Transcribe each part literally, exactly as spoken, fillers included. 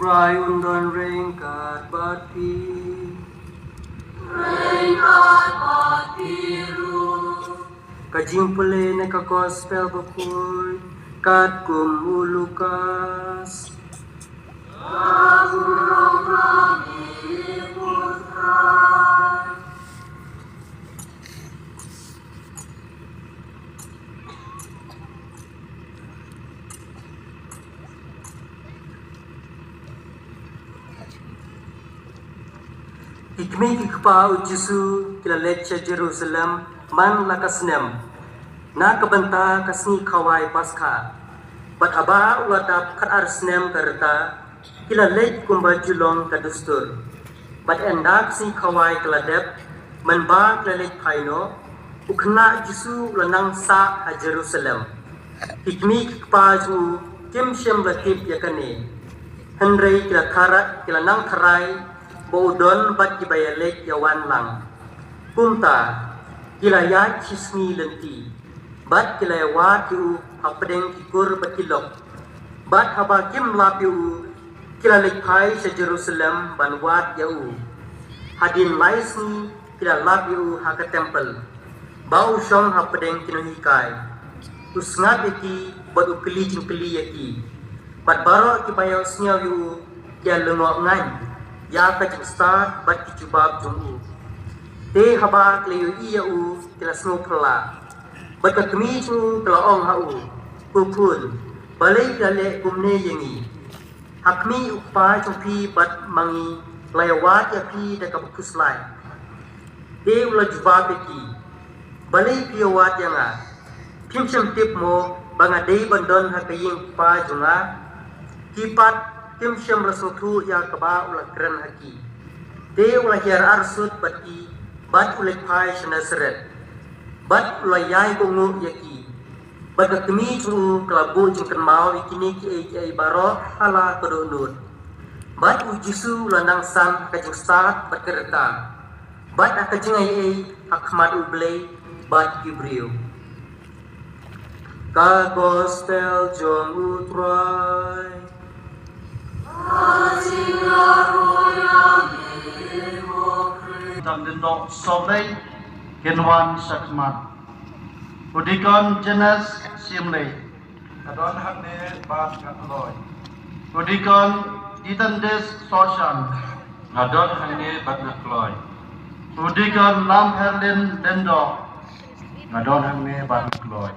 Trai un don ryngkat bad phi. Ryngkat bad phi ruh. Ka jingpule na ka Gospel bakhuid katkum u Lukas. Ki kmie ki kpa u Jisu ki la leit sha Jerusalem man la ka snem, na ka bynta ka sngi khawai Paskha. Bad haba u la dap khatar snem ka rta, ki la leit kumba ju long ka dustur. Bad ynda ka sngi khawai ka la dep, mynba ki la leit phai noh, u khynnah Jisu u la nang sah ha Jerusalem. Ki kmie ki kpa jong u kim shym la tip ïa kane. Hynrei ki la tharai, ki la nang tharai ba u don bad kiba ïaleit ïawan lang. Kumta ki la ïaid shisngi lynti, bad ki la ïawad ïa u hapdeng ki kur bad ki lok. Bad haba kim lap ïa u, ki la leit phai sha Jerusalem ban wad ïa u. Hadien lai sngi ki la lap ïa u ha ka templ ba u shong hapdeng ki nonghikai. U sngap ïa ki bad u kylli jingkylli ïa ki. Bad baroh kiba ïohsngew ïa u ki ïalyngngoh ngan ïa ka jingstad bad ki jubab jong u. Te haba ki la ïohi ïa u ki la sngewphylla. Bad ka kmie jong u ka la ong ha u, ko khun, balei phi la leh kumne ïa ngi? Ha khmih u kpa jong phi bad ma ngi la ïawad ïa phi da kaba khuslai. Te u la jubab ïa ki, balei phi ïawad ïa nga? Phim shym tip mo ba nga dei ban don ha ka ïing u kpa jong nga? Ki pat kim shym la sngewthuh ïa kaba u la kren ha ki. Te u la hiar arsut bad ki, bad u leit phai sha Nasaret. Bad u la ïai kohnguh ïa ki. Bad ka kmie jong u ka la buh jingkynmaw ïa kine kiei kiei baroh ha la ka dohnud. Bad u Jisu u la nang san ha ka jingstad bad ka rta, bad ha ka jingaiei ha khmat U Blei bad ki briew. Ka Gospel jong U Trai. Tam dindok sohblei kin wan shakhmat. U Deacon James Simlei. Nga don hangne bad nga kloi. U Deacon Ethan Des Soshan. Nga don hangne bad nga kloi. U Deacon Lam Herlin Dendok. Nga don hangne bad nga kloi.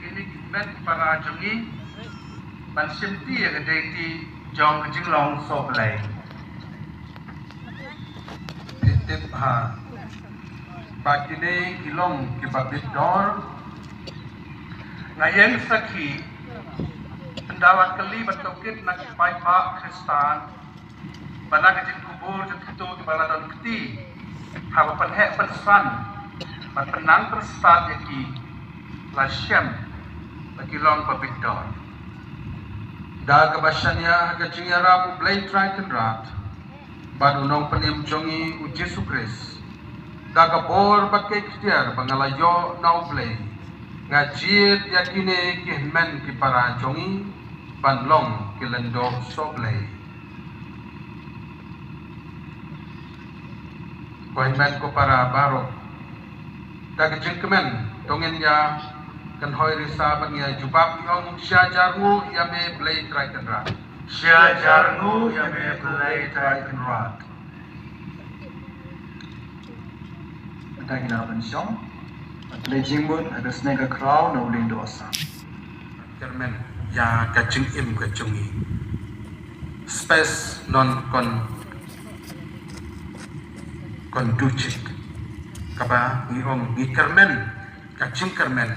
Kine ki hynmen para jong ngi ban shimti ïa ka dei ti jong ka jinglong sohblei. Tip ha ba kine ki long kiba bit dor. Nga ïeng sakhi ynda wat kylli bad tohkit na ki paidbah Khristan ba na ka jingkubur jong kito kiba la don kti, haba pynheh pynsan bad pynnang pynstad ïa ki, la shem ba ki long ba bit dor. Da kaba shaniah ha ka jingïarap U Blei Trai Kynrad bad U Nongpynim jong ngi U Jisu Khrist, da ka bor bad ka iktiar ba nga la ïoh na U Blei, nga jied ïa kine ki hynmen ki para jong ngi ban long ki lyngdoh sohblei. Ko hynmen ko para baroh, da ka jingkmen to ngin ïa kynhoi risa bad ngin ïa jubab, ngi ong, Shi hajar nguh ïa me Blei Trai Kynrad. Shi hajar nguh ïa me Blei Trai Kynrad. Mynta ngin ïa pynshong bad leit jingmut ha ka sneng ka khraw na u lyngdoh sam. Kyrmen ïa ka jingim ka jong ngi. Spes non kon, kon duchik. Kaba ngi ong ngi kyrmen Ka jingkyrmen,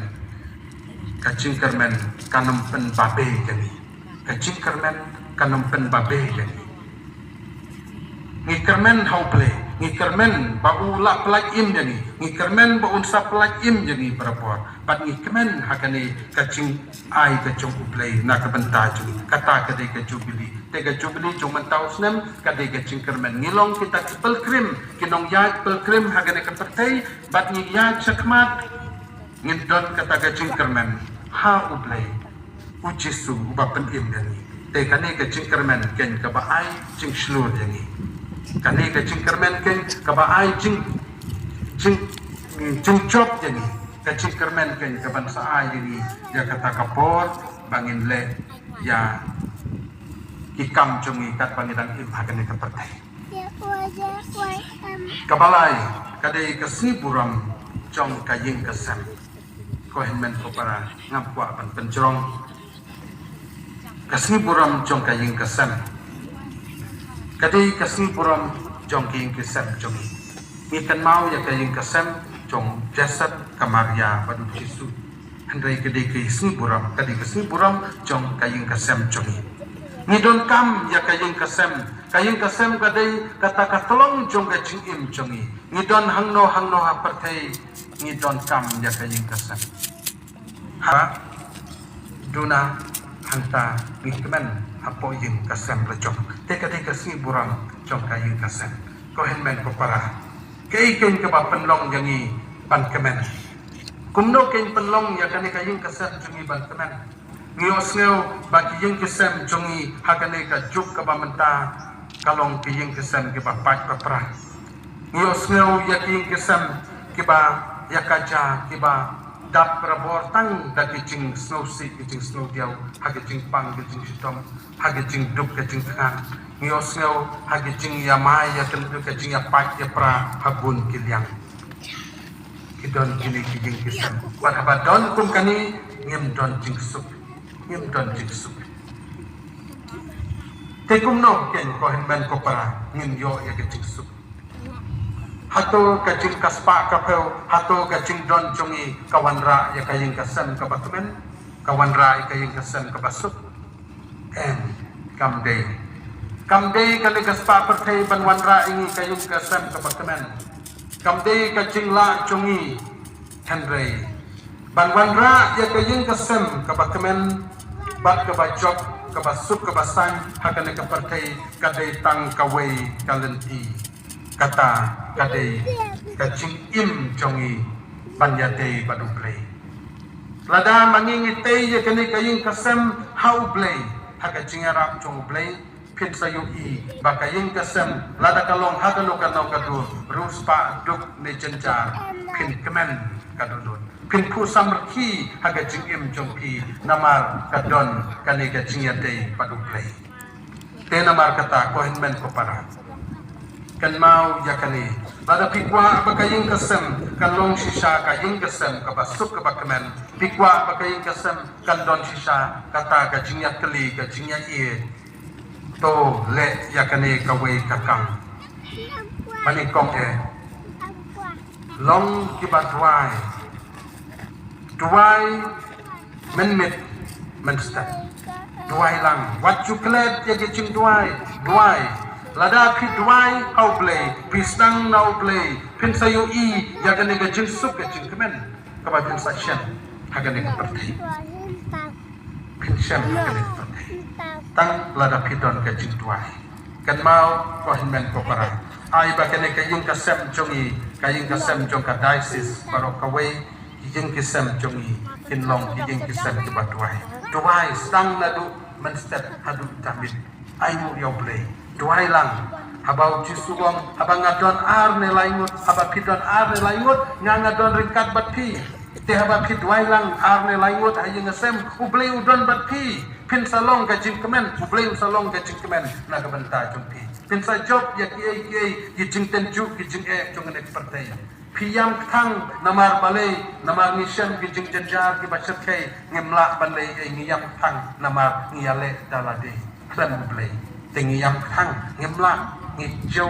ka jingkyrmen kan ym pynbabe ïa ngi. Ka jingkyrmen kan ym pynbabe ïa ngi. Ngi kyrmen ha U Blei, ngi kyrmen ba u la pyllait im ïa ngi, ngi kyrmen ba un sa pyllait im ïa ngi barabor. Bad ngi kmen ha kane ka jingai ka jong U Blei na ka bynta jong ngi. Kata ka dei ka jubili. Te ka jubili jong mynta u snem ka dei ka jingkyrmen. Ngi long kita ki pilgrim, ki nongïaid pilgrim ha kane ka pyrthei, bad ngi ïaid shakhmat, ngin don kata ka jingkyrmen ha U Blei, U Jisu uba pynim ïa ngi. Te kane ka jingkyrmen keiñ kaba ai jingshlur ïa ngi. Kane ka jingkyrmen keiñ kaba ai jing, jing, jingjop ïa ngi. Ka jingkyrmen keiñ kaban sa ai ïa ngi ïa kata ka por ba ngin leh ïa ki kam jong ngi katba ngi dang im ha kane ka pyrthei. Kaba lai, ka dei ka sngi burom jong ka ïing ka sem. Ko hynmen ko para, ngam kwah ban pynjrong. Ka sngi burom jong ka ïing ka sem. Ka dei ka sngi burom jong ka ïing ka sem jong ngi. Ngi kynmaw ïa ka ïing ka sem jong Joseph, ka Maria bad U Jisu. Hynrei ka dei ka sngi burom, ka dei ka sngi burom jong ka ïing ka sem jong ngi. Ngi donkam ïa ka ïing ka sem. Ka ïing ka sem ka dei kata ka tlong jong ka jingim jong ngi. Ngi don hangno hangno ha pyrthei, ngi donkam ïa ka ïing ka sem. Ha duna hangta ngi kmen hapoh ïing ka sem la jong. Te ka dei ka sngi burom jong ka ïing ka sem. Ko hynmen ko para, kaei keiñ kaba pynlong ïa ngi ban kmen? Kumno keiñ pynlong ïa kane ka ïing ka sem jong ngi ban kmen? Ngi ïohsngew ba ki ïing ki sem jong ngi ha kane ka juk kaba mynta ka long ki ïing ki sem kiba pait ba pra. Ngi ïohsngew ïa ki ïing ki sem kiba ïa ka ja, kiba dap barabor tang da ki jingsngewsih ki jingsngewdiaw, ha ki jingpang ki jingshitom, ha ki jingduk ki jingthngan. Ngi ïohsngew ha ki jingïamai ïa ki, ki jingïapait ïapra ha bun ki liang. Ki don kine ki ïing ki sem. Wat haba don kum kane, ngim don jingsuk. Ngim don jingsuk. Te kumno keiñ ko hynmen ko para ngin ïoh ïa ka jingsuk? Hato ka jingkhaspah khaphew, hato ka jingdon jong ngi ka wanrah ïa ka ïing ka sem kaba kmen, ka wanrah ïa ka ïing ka sem kaba suk? Em, kam dei. Kam dei kane ka spah pyrthei ban wanrah ïa ngi ka ïing ka sem kaba kmen. Kam dei ka jinglah jong ngi, hynrei ban wanrah ïa ka ïing ka sem kaba kmen bad kaba jop, kaba suk, kaba saiñ ha kane ka pyrthei ka dei tang kawei ka lynti. Kata ka dei ka jingim jong ngi ban ïadei bad U Blei. Lada ma ngi ngi tei ïa kane ka ïing ka sem ha U Blei, ha ka jingïarap jong U Blei, phin sa ïohi ba ka ïing ka sem, lada ka long ha kano kano ka dur, riewspah, duk ne jynjar, phin kmen ka dohnud. Phin phuh samrkhie ha ka jingim jong phi namar ka don kane ka jingïadei bad U Blei. Te namar kata ko hynmen ko para, kynmaw ïa kane. Lada phi kwah ba ka ïing ka sem kan long shisha ka ïing ka sem kaba suk kaba kmen, phi kwah ba ka ïing ka sem kan don shisha kata ka jingïatylli, ka jingïaieit, to leh ïa kane kawei ka kam. Mane kong eh, long kiba duwai. Duwai mynmiet mynstet. Duwai lang. Wat ju klet ïa ki jingduwai. Duwai. Lada phi duwai ha U Blei, phi sdang na U Blei, phin sa ïohi ïa kane ka jingsuk ka jingkmen kaba phin sa shem ha kane ka pyrthei. Phin shem ha kane ka pyrthei tang lada phi don ka jingduwai. Kynmaw ko hynmen ko para, ai ba kane ka ïing ka sem jong ngi, ka ïing ka sem jong ka diocese baroh kawei, ki ïing ki sem jong ngi kin long ki ïing ki sem kiba duwai. Duwai sdang naduh mynstet haduh janmiet. Ainguh ïa U Blei. Duwai lang. Haba U Jisu u ong, haba nga don ar ne lai ngut, haba phi don ar ne lai ngut, nga nga don ryngkat bad phi. Te haba phi duwai lang ar ne lai ngut ha ïing ha sem, U Blei u don bad phi. Phin sa long ka jingkmen, U Blei un sa long ka jingkmen na ka bynta jong phi. Phin sa jop ïa kiei kiei ki jingtynjuh ki jingeh jong kane ka pyrthei. Phi ïam kthang namar balei? Namar ngi shem ki jingjynjar kiba shyrkhei, ngim lah ban leh ei, ngi ïam kthang namar ngi ïaleh da lade khlem U Blei. Te ngi ïam kthang, ngim lah, ngi jaw,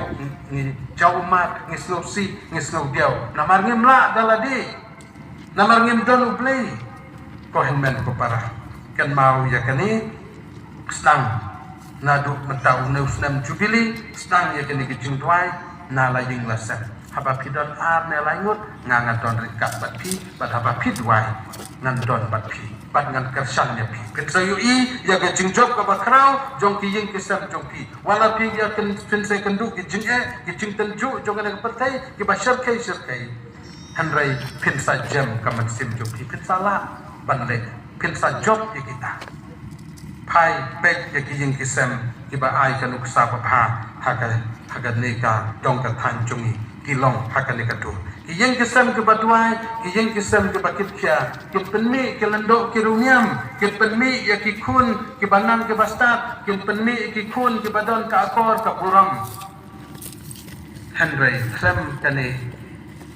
ngi jaw ummat, ngi sngewsih, ngi sngewdiaw namar ngim lah da lade. Namar ngim don U Blei. Ko hynmen ko para, kynmaw ïa kane, sdang naduh mynta une u snem Jubili, sdang ïa kane ka jingduwai na la ïing la sem. Haba phi don ar ne lai ngut, nga ngan don ryngkat bad phi, bad haba phi duwai, ngan don bad phi, bad ngan kyrshan ïa phi. Phin sa ïohi ïa ka jingjop kaba khraw jong ki ïing ki sem jong phi. Wat la phi ïa kyn, phin sa kynduh ki jingeh, ki jingtynjuh jong kane ka pyrthei, kiba shyrkhei shyrkhei. Hynrei phin sa jem ka mynsiem jong phi, phin sa lah ban leh, phin sa jop ïa kita. Phai peit ïa ki ïing ki sem kiba ai ka nuksa babha ha ka, ha kane ka dong ka thaiñ jong ngi, ki long ha kane ka dur. Ki ïing ki sem kiba duwai, ki ïing ki sem kiba kit khia, kin pynmih ki lyngdoh ki riewniam, kin pynmih ïa ki khun kiba nang kiba stad, kin pynmih ïa ki khun kiba don ka akor ka burom. Hynrei khlem kane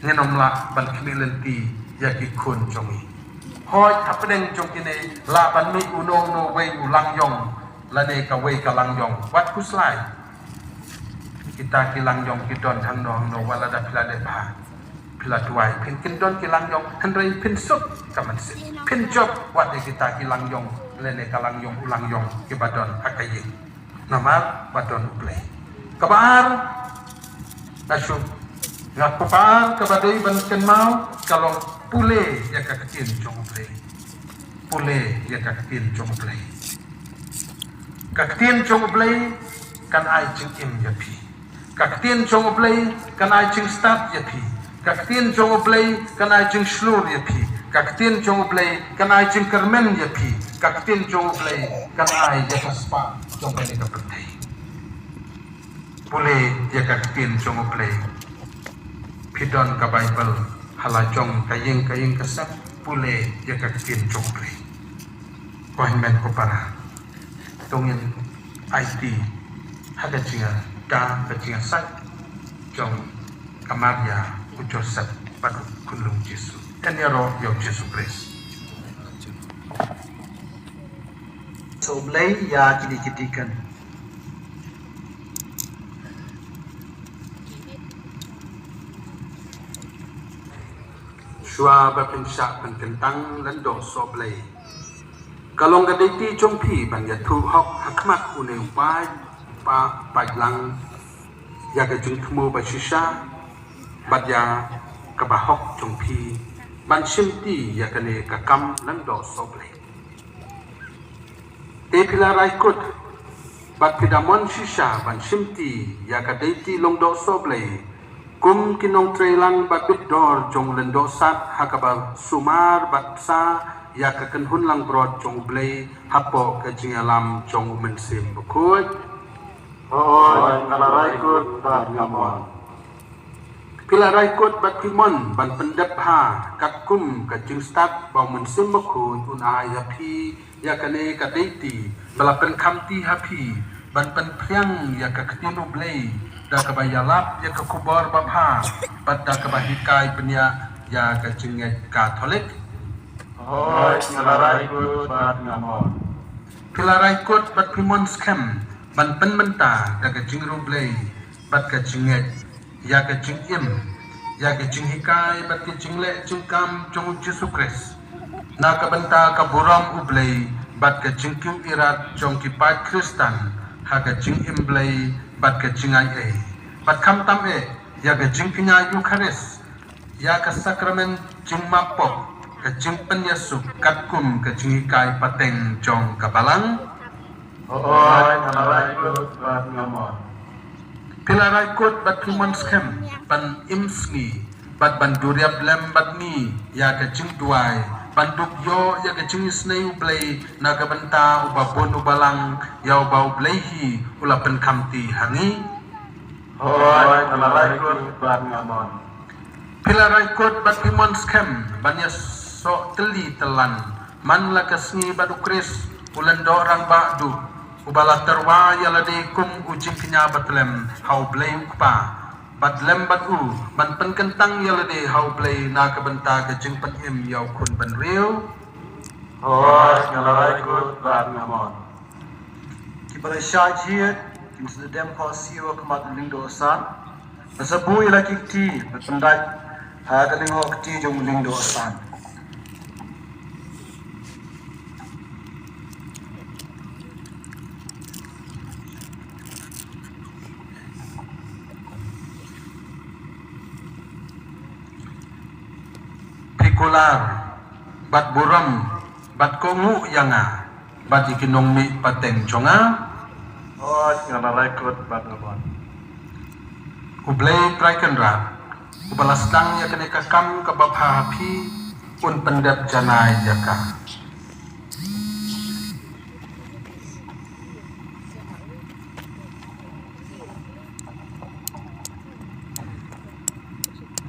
ngin ym lah ban khmih lynti ïa ki khun jong ngi. Hooid, hapdeng jong kine lah ban mih uno uno uwei u lang ïong lane kawei ka lang ïong. Wat khuslai. Kita ki lang ïong ki don hangno hangno, wat lada phi la leh bha, phi la duwai, phin, kin don ki lang ïong, hynrei phin suk ka mynsiem, phin jop wat ïa kita ki lang ïong lane ka lang ïong, u lang ïong kiba don ha ka ïing. Namar ba don U Blei. Kaba ar, nga shu, nga, kaba ar kaba dei ban kynmaw ka long pule ïa ka ktien jong U Blei. Pule ïa ka ktien jong U Blei. Ka ktien jong U Blei kan ai jingim ïa phi. Ka ktien jong U Blei kan ai jingstad ïa phi. Ka ktien jong U Blei kan ai jingshlur ïa phi. Ka ktien jong U Blei kan ai jingkyrmen ïa phi. Ka ktien jong U Blei kan ai ïa ka spah jong kane ka pyrthei. Pule ïa ka ktien jong U Blei. Phi don ka Baibl ha la jong ka ïing ka ïing ka sem, pule ïa ka ktien jong U Blei. Ko hynmen ko para, to ngin aiti ha ka jingïada, ka jingïasaid jong ka Maria, u Joseph bad u khunlung Jisu. Kynmaw ïa U Jisu Khrist. Soh Blei ïa kine ki deacon. Shuwa ba phin shah pynkyntang lyngdoh soh Blei, ka long ka dei ti jong phi ban ïathuh hok ha khmat une u paid, pa, paidlang, ïa ka jingthmu ba shisha bad ïa kaba hok jong phi ban shimti ïa kane ka kam lyngdoh soh Blei. Te phi la rai kut bad phi da mon shisha ban shimti ïa ka dei ti lyngdoh soh Blei kum ki nongtrei lang ba bit dor jong u lyngdoh sad ha kaba sumar bad sa ïa ka kynhun langbrot jong U Blei hapoh ka jingïalam jong U Mynsiem Bakhuid. Hooid, nga la rai kut bad nga mon. Phi la rai kut bad phi mon ban pyndep bha katkum ka jingstad ba U Mynsiem Bakhuid un ai ha phi ïa kane ka dei ti ba la pynkham ti ha phi ban pynphriang ïa ka ktien U Blei da kaba ïalap ïa ka khubor babha bad da kaba hikai pynïaid ïa ka jingngeit Katholik. Hooid, nga la rai kut bad nga mon. Phi la rai kut bad phi mon skhem ban pynmynta da ka jingriewblei bad ka jingngeit ïa ka jingim, ïa ka jinghikai bad ka jingleh jingkam jong U Jisu Khrist, na ka bynta ka burom U Blei bad ka jingkiew irat jong ki paid Khristan ha ka jingim Blei bad ka jingai ei, bad khamtam eh ïa ka jingkñia Eukharist, ïa ka sakramen jingmap pop, ka jingpynïasuk katkum ka jinghikai pateng jong ka Balang. Hooid, nga la rai kut bad nga mon. Phi la rai kut bad phi mon skhem ban im sngi bad ban duriap lem bad ngi ïa ka jingduwai ban dup ïoh ïa ka jingisynei U Blei na ka bynta uba bun uba lang, ïa uba U Blei hi u la pynkham ti ha ngi. Hooid, nga la rai kut bad nga mon. Phi la rai kut bad phi mon skhem ban ïasoh tylli tyllan man la ka sngi bad U Khrist u lyngdoh rangbah duh, uba la tyrwa ïa lade kum u jingkñia batlem ha U Blei U Kpa, bad lem bad u ban pynkyntang ïa lade ha U Blei na ka bynta ka jingpynim ïa u khun bynriew. Hooid, nga la rai kut bad nga mon. Kiba la shah jied kin sa dem khohsiew ha khmat u lyngdoh san, bad sa buh ïa la ki kti bad pyndait ha ka lyngkhuh kti jong u lyngdoh san. Kular bad burom bad kohnguh ïa nga bad ïa ki nongmihpateng jong nga. Hooid, nga la rai kut bad nga bun. U Blei Trai Kynrad, uba la sdang ïa kane ka kam kaba bha ha phi, un pyndep janai ïa ka.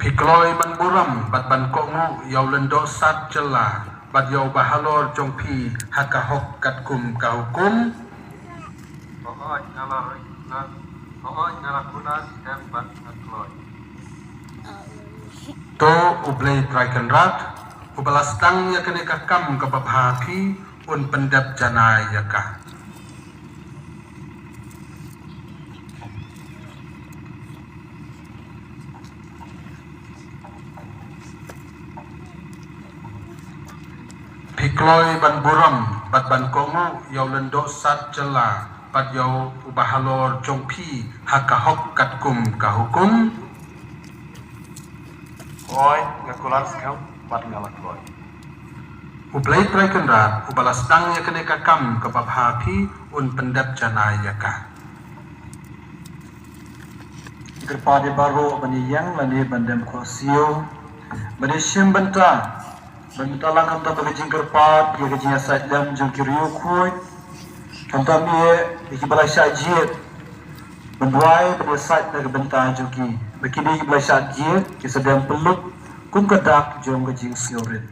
Phi kloi ban burom bad ban kohnguh ïa u lyngdoh sat jylla bad ïa uba halor jong phi ha ka hok katkum ka hukum. Hooid, nga la, nga, hooid, nga la kular skhem bad nga kloi. To U Blei Trai Kynrad, uba la sdang ïa kane ka kam kaba bha ha phi, un pyndep janai ïa ka. Phi kloi ban burom bad ban kohnguh ïa u lyngdoh sat jylla bad ïa uba halor jong phi ha ka hok katkum ka hukum. Hooid, nga kular skhem bad nga la kloi. U Blei Trai Kynrad, uba la sdang ïa kane ka kam kaba bha ha phi, un pyndep janai ïa ka. Kyrpad ïa baroh ban ïeng lane ban dem khohsiew, ban ïashim bynta, ban bynta lang khamtam ka jingkyrpad ïa ka jingïasaid lem jong ki riewkhuid, khamtam ïa kiba la shah jied, ban duwai ban ïasaid na ka bynta jong ki, ba kine kiba la shah jied ki sa dem pynlut kum ka dak jong ka jingsngewrit.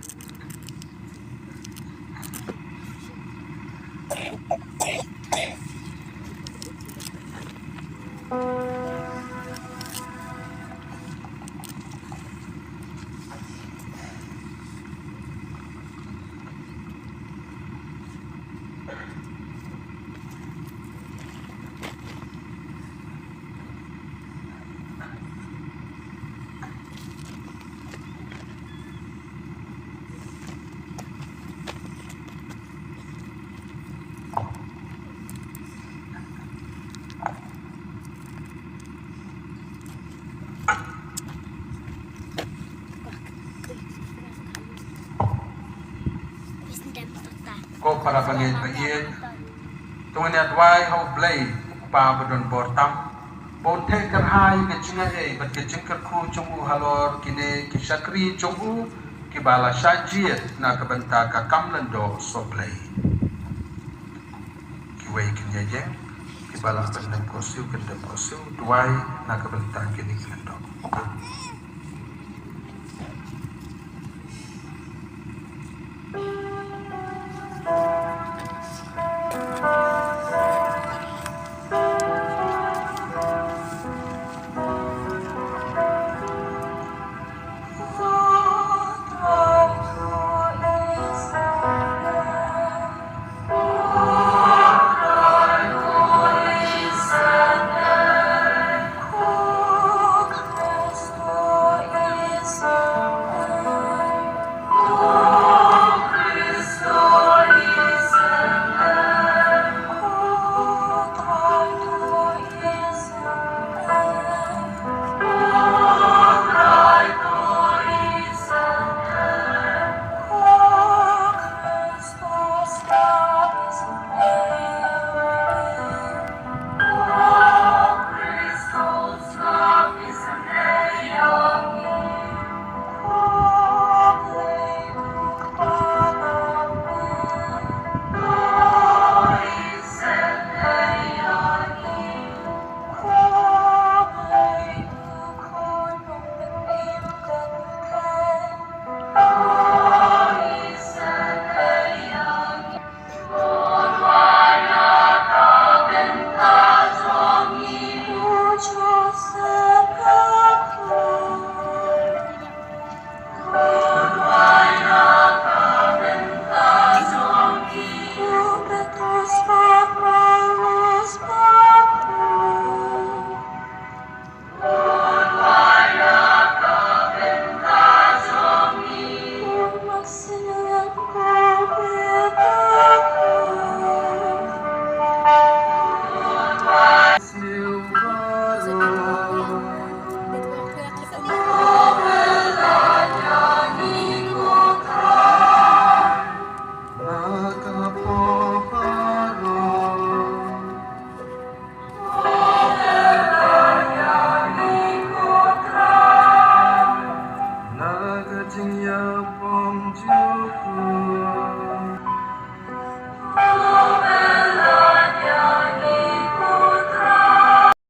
Ko para bangeit ba ïeit, to ngin ïa duwai ha U Blei, U Kpa ba don bor tam, ba un theh kyrhai ka jingaiei bad ka jingkyrkhu jong u halor kine ki shakri jong u kiba la shah jied na ka bynta ka kam lyngdoh sohblei. Kiwei kin ïa ïeng, kiba la pyndem khohsiew kin dem khohsiew, duwai na ka bynta kine ki lyngdoh.